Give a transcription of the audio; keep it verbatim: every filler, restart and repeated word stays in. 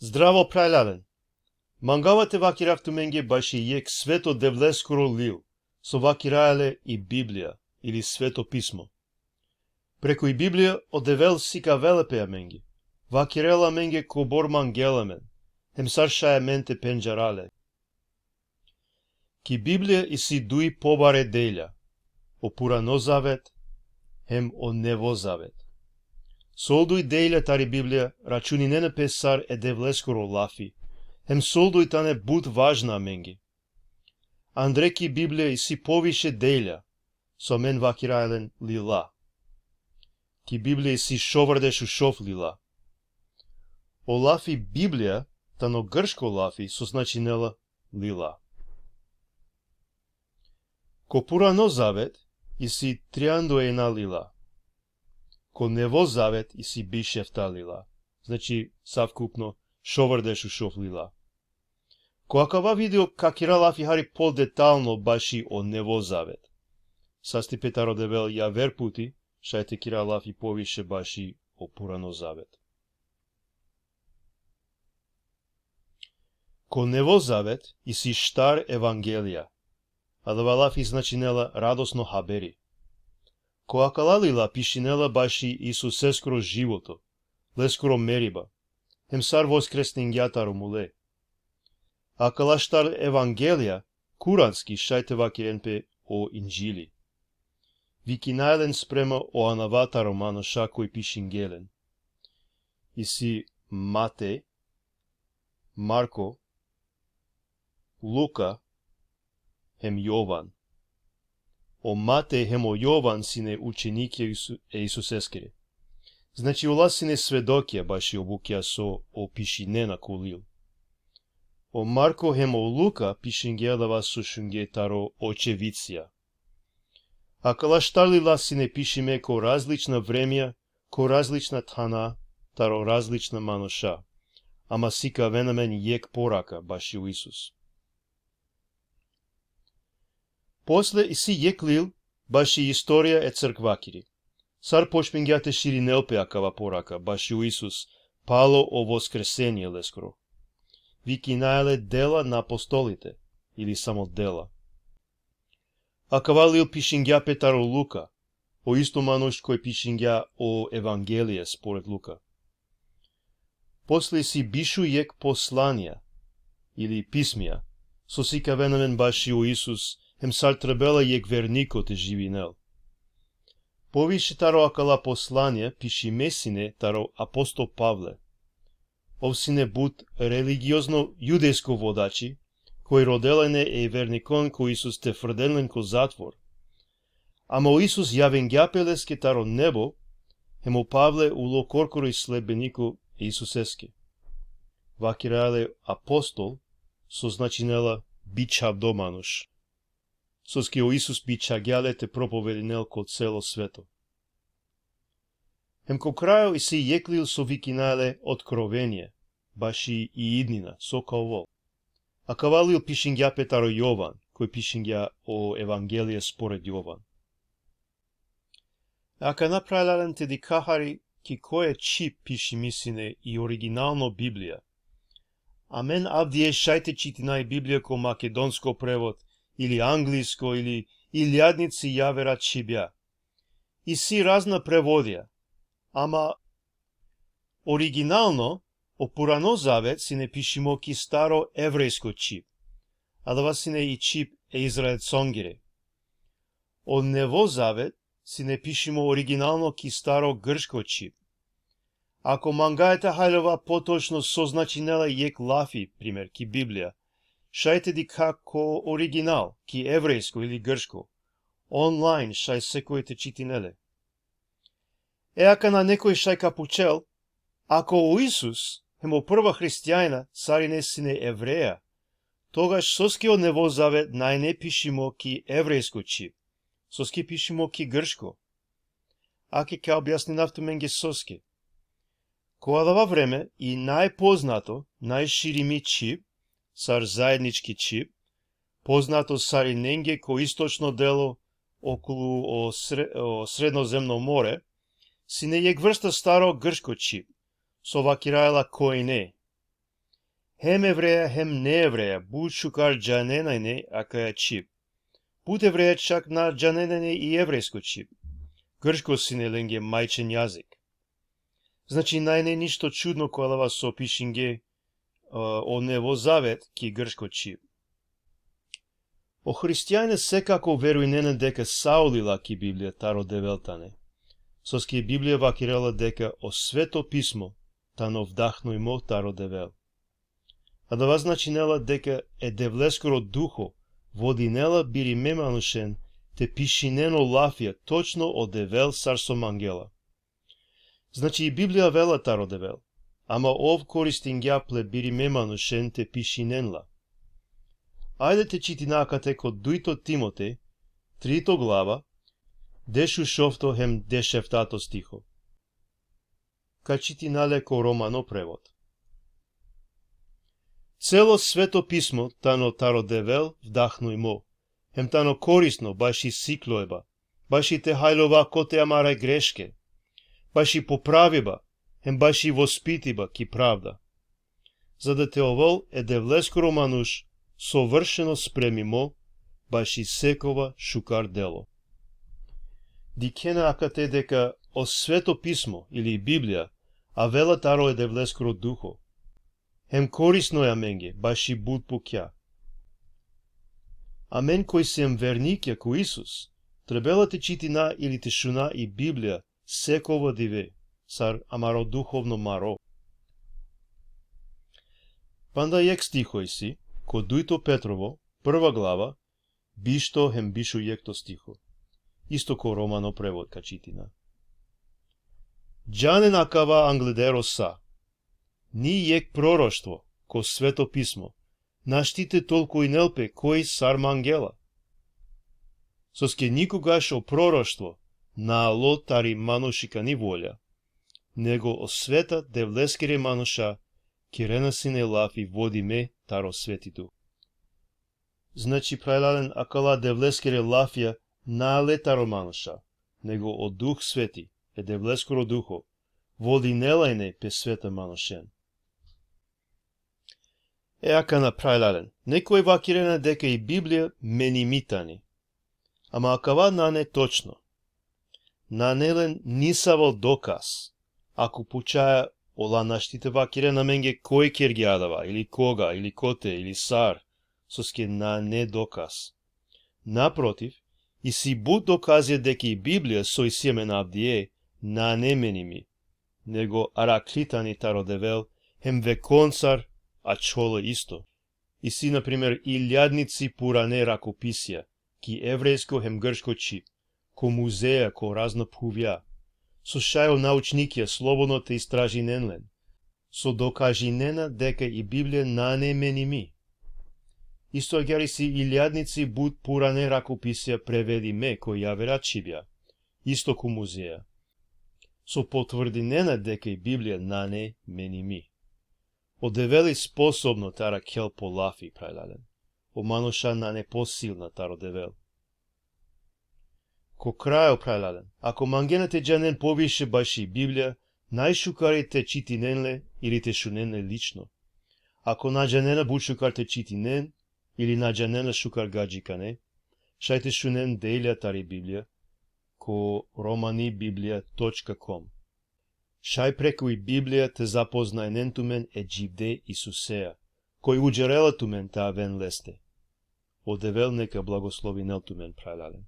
Zdravo, phralalen! Mangava te vakirav tumenge baši jekh sveto Devleskoro lil, so vakiraja le i Biblija, ili Sveto Pismo. Preku i Biblija o Devel sikavela pe amenge, vakirela amenge kobor mangela amen, hem sar šaj amen te pendžara le. Ki Biblija isi duj pobare delja, o Purano Zavet hem o Nevo Zavet. Sol duj delja tari Biblija računinena pe sar e Devleskoro lafi, hem sol duj tane but važna amenge. Andre ki Biblija isi poviše delja, so amen vakiraja len lila. Ki Biblija isi šovardeš u šov lila. O lafi Biblija tano grško lafi so značinela lila. Ko Purano Zavet isi triando ena lila. Ko Nevo Zavet isi bišefta lila. Znači, savkupno šovardeš u šov lila. Ko akava video ka kira lafi hari podetalno baši o Nevo Zavet. Sastipe taro Devel javer puti, šaj te kira lafi poviše baši o Purano Zavet. Ko Nevo Zavet isi štar evangelija. Adava lafi značinela radosno haberi. Ko akala lila pišinela baši Isuseskoro životo, leskoro meriba, hem sar voskresningja taro mule. Akala štar evangelija, kuranski šaj te vakiren pe o Inđili. Vikinaja len sprema o anava taro manuša koj pišingje len. Isi Matej, Marko, Luka, hem Jovan. O Matej hem o Jovan sine učenikija e Isu-, e Isuseskere. Znači, ola sine svedokija baši o bukja so o pišinena ko lil. O Marko hem o Luka pišingje adava so šungje taro očevicija. Akala štar lila sine pišime ko različna vremja, ko različna thana, taro različna manuša. Ama sikavena amen jekh poraka baši o Isus. Posle isi jekh lil baši istorija e crkvakiri. Sar počmingja te širinel pe akava poraka baši o Isus, palo o voskresenie leskoro. Vikinaja le Dela na apostolite, ili samo Dela. Akava lil pišingja pe taro Luka, o isto manuš koj pišingja o Evangelie spored Luka. Posle isi biš u jekh poslanija, ili pismija, so sikavena amen baši o Isus, hem sar trebela jekh verniko te živinel. Poviše taro akala poslanija pišime sine taro apostol Pavle. Ov sine but religiozno judejsko vodači, koj rodela ine e vernikon ko Isus te frden len ko zatvor. Ama o Isus javingja pe leske taro nebo, hem o Pavle ulo korkori sledbeniko e Isuseske. Vakiraja le apostol, so značinela bičhavdo manuš. Soske o Isus bičhagja le te propovedinel ko celo sveto. Hem ko krajo isi jekh lil so vikinaja le Otkrovenie, baši i idnina, so ka ovol. Akava lil pišingja pe taro Jovan, koj pišingja o Evangelie spored Jovan. Akana, phralalen, te dikha hari ki koje čhib pišimi sine i originalno Biblija. Amen avdive šaj te čitina i Biblija ko makedonsko prevod, ili anglisko, ili iljadnici javera čhibja. Isi razna prevodija, ama originalno, o Purano Zavet sine pišimo ki staro evrejsko čhib. Adava sine i čhib e Izraelcongere. O Nevo Zavet sine pišimo originalno ki staro grško čhib. Ako mangaja te haljova potočno so značinela jekh lafi, primer, ki Biblija, šaj te dikha ko original, ki evrejsko ili grško. Online šaj sekoj te čitinel le. E akana nekoj šaj ka pučel, ako o Isus hem o prva hristijanja sarine sine Evreja, togaš soske o Nevo Zavet nane pišimo ki evrejsko čhib, soske pišimo ki grško? Ake ka objasninav tumenge soske. Ko adava vreme i najpoznato, najširimi čhib, sar zaednički čhib, poznato sarinenge ko istočno delo okolu o Sre-, o Srednozemno more, sine jekh vrsta staro grško čhib, so vakiraja la Koine. Hem Evreja, hem neevreja but šukar džanena ine akaja čhib. But Evreja čak na džanena ine i evrejsko čhib. Grško sine lenge majčen jazik. Znači, na ine ništo čudno ko alava so pišinge, e, o Nevo Zavet ki grško čhib. O hristijanja sekako verujnena deka sa o lila ki Biblija taro Devel tane. Soske Biblija vakirela deka o Sveto Pismo tano vdahnujmo taro Devel. Adava značinela deka e Devleskoro Duho vodinela birime manušen te pišinen o lafija točno o Devel sar so mangela. Znači, i Biblija avela taro Devel, ama ov koristingja ple birime manušen te pišinen la. Ajde te čitina akate ko dujto Timotej, trito glava, dešušovto hem dešeftato stiho. Ka čitina le ko romano prevod. Celo Sveto Pismo tano taro Devel vdahnujmo, hem tano korisno baši siklojba, baši te hajlova kote amare greške, baši popraviba, hem baši vospitiba ki pravda. Za da te ovel e Devleskoro manuš sovršeno spremimo baši sekova šukar delo. Dikhena akate deka o Sveto Pismo ili Biblija avela taro e Devleskoro Duho. Hem korisno e amenge baši but bukja. Amen koj siem vernikja ko Isus, trebela te čitina ili te šuna i Biblija sekova dive, sar amaro duhovno maro. Panda jekh stiho isi, ko dujto Petrovo, prva glava, bišto hem bišujekhto stiho. Isto ko romano prevod ka čitina. Džanen akava angleder o sa. Ni jekh proroštvo ko Sveto Pismo našti te tolkujnel pe koj sar mangela. Soske nikogaš o proroštvo na alo tari manušikani volja, nego o sveta Devleskere manuša kerena sine lafi vodime taro Sveti Duh. Znači, phralalen, akala Devleskere lafija na ale taro manuša, nego o Duh Sveti, e Devleskoro Duho, vodinela ine pe sveta manušen. E akana, phralalen, nekoj vakirena deka i Biblija menimi tani. Ama akava nane točno. Nane len nisavo dokaz. Ako pučaja, ola našti te vakiren amenge koj kergja adava, ili koga, ili kote, ili sar, soske nane dokaz. Naprotiv, isi but dokazija deka i Biblija so isi amen avdive, nane menimi, nego arakli tani taro Devel, hem vekoncar ačhola isto. Isi, na primer, iljadnici purane rakopisija, ki evrejsko hem grško čhib, ko muzeja, ko razna phuvja. So šaj o naučnikija slobodno te istražinen len. So dokažinena deka i Biblija nane menimi. Isto agjaar isi iljadnici but purane rakopisija prevedime ko javera čhibja, isto ko muzeja. So potvrdinena deka i Biblija nane menimi. O Devel i sposobno te arakhel po lafi, phralalen. O manuša nane posilna taro Devel. Ko krajo, phralalen, ako mangena te džanen poviše baši Biblija, najšukar i te čitinen le ili te šunen le lično. Ako na džanena but šukar te čitinen, ili na džanena šukar gadžikane, šaj te šunen delja tari Biblija, ko romani biblija točka kom. Šaj preku i Biblija te zapoznajnen tumen e dživde Isusea, koj udžarela tumen te aven leste. O Devel neka blagoslovinel tumen, phralalen.